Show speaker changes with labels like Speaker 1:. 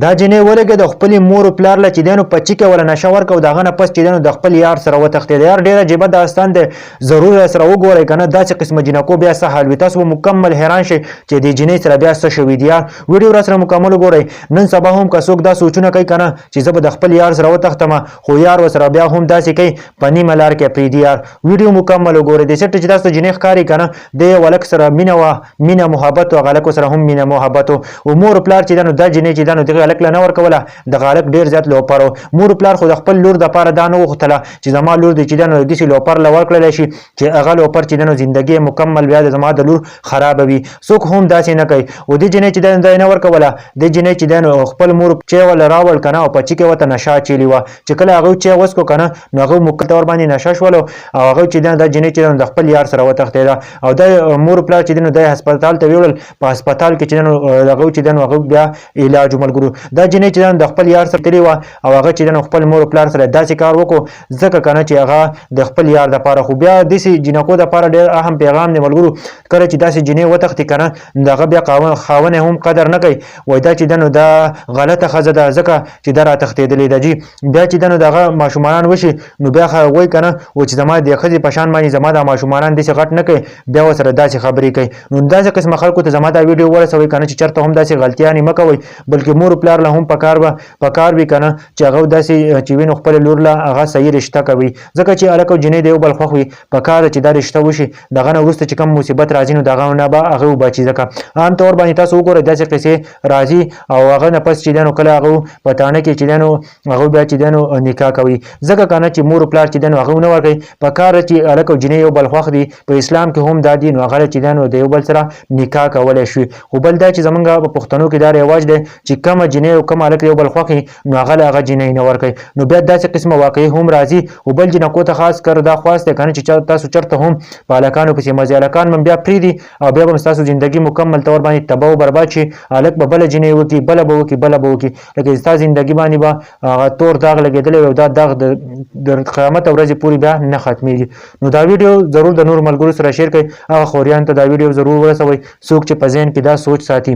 Speaker 1: دا جنۍ ولګېده او خپلې مور و پلار له چې دی نو په چیکه وله نشه ورکړه او د هغه نه پس چې دی نو د خپل یار سره وتښتېده. یار ډېر عجیبه داستان دی، ضرور راسره وګورئ که نه داسې قسمه جینکو بیا څه حال وي، تاسو به مکمل حیران شئ چې دې جینۍ سره بیا څه شوي دي. یار ویډیو راسره مکمل وګورئ. نن سبا هم که څوک دا سوچونه کوي که نه چې زه به د خپل یار سره وتښتم، خو یار ورسره بیا هم داسې کوي په نیمه لار کې پرېږدي. یار ویډیو مکمل وګورئ. دې سیټ چې تاسو ته جینۍ ښکاري که نه، د یو هلک سره مینه وه، مینه محبت و، هغه هلک سره هم مینه محبت و. او مور پلار چې ده نو دا جینۍ چې ده نو دغه هلک له نه ورکوله، دغه هلک ډېر زیات لوپر و. مور پلار خو د خپل لور دپاره دا نه غوښتله چې زما لور دې چې ده نو داسې لوپر له ورکړلی شي چې هغه لوپر چې ده نو زندګي یې مکمل بیا د زما د لور خرابه وي، څوک هم داسې نه کوي. او دې جینۍ چې ده نو دا یې نه ورکوله، دې جینۍ چې ده نو خپل مور چای ورله راوړ که نه او په چیکې ورته نشه اچولې وه. چې کله هغه چای وڅکو که نه نو هغه مکمل ته ورباندې نشه شولو او هغه چې ده دا جینۍ چې ده نو د خپل یار سره وتښتېده. او دا مور پلار چې ده نو دا هسپتال ته ویوړل، په هسپتال کې چې ده نو هغه چې ده نو هغه بیا علاج ملګرو. دا جینۍ چې ده نو د خپل یار سره تللې وه او هغه چې ده نو خپل مور پلار سره داسې کار وکړو ځکه که نه چې هغه د خپل یار دپاره. خو بیا داسې جینکو دپاره ډېر اهم پیغام دی ملګرو، کله چې داسې جینۍ وتښتي که نه نو د هغه بیا خاوند هم قدر نه کوي، وایي دا چې ده نو دا غلطه ښځه ده ځکه چې دا راتښتېدلې ده جي. بیا چې ده نو د هغه ماشومانان وشي نو بیا وایي که نه و چې زما د ښځې په شان باندې زما دا ماشومانان داسې غټ نه کوي، بیا ورسره داسې خبرې کوي. نو داسې قسمه خلکو ته زما دا ویډیو ورسوئ که نه چې چېرته هم داسې غلطیانې مه کوئ، بلکې مور پلار له هم پکار به پکار وي که نه چې هغه داسې چې وي نو خپله لور له هغه صحیح رشته کوي، ځکه چې هلک او جینۍ د یو بل خوښ وي، پکار ده چې دا رشته وشي، دغه نه وروسته چې کوم مصیبت راځي نو دغه نه به هغه وبچي. ځکه عام طور باندې تاسو وګورئ داسې قصې راځي او هغه نه پس چې دی نو کله هغه په تاڼه کې چې دی نو هغه بیا چې دی نو نکاح کوي، ځکه که نه چې مور او پلار چې دی نو هغه نه ورکوي. پکار ده چې هلک او جینۍ یو بل خوښ دي، په اسلام کې هم دا دي، نو هغه چې دی نو د یو بل سره نکاح کولی شي. خو بل دا چې زمونږ په پښتنو کې دا رواج دی چې کومه جینۍ او کوم هلک یو بل خوښ وي نو هغه له هغه جینۍ نه ورکوي، نو بیا داسې قسمه واقعې هم راځي. خو بل جینکو ته خاص کر دا خواست دی که نه چې تاسو چېرته هم په هلکانو پسې مه ځئ، هلکان به بیا پرېږدي او بیا به هم ستاسو زندګي مکمل طور باندې تباه او برباد شي. هلک به بله جینۍ وکړي، بله به وکړي، بله به وکړي، لکه ستا زندګي باندې به هغه تور داغ لګېدلی وي او دا داغ د قیامت ورځې پورې بیا نه ختمېږي. نو دا ویډیو ضرور د نورو ملګرو سره شیر کړئ، هغه خوریان ته دا ویډیو ضرور ورسوئ څوک چې په ذهن کې دا سوچ ساتي.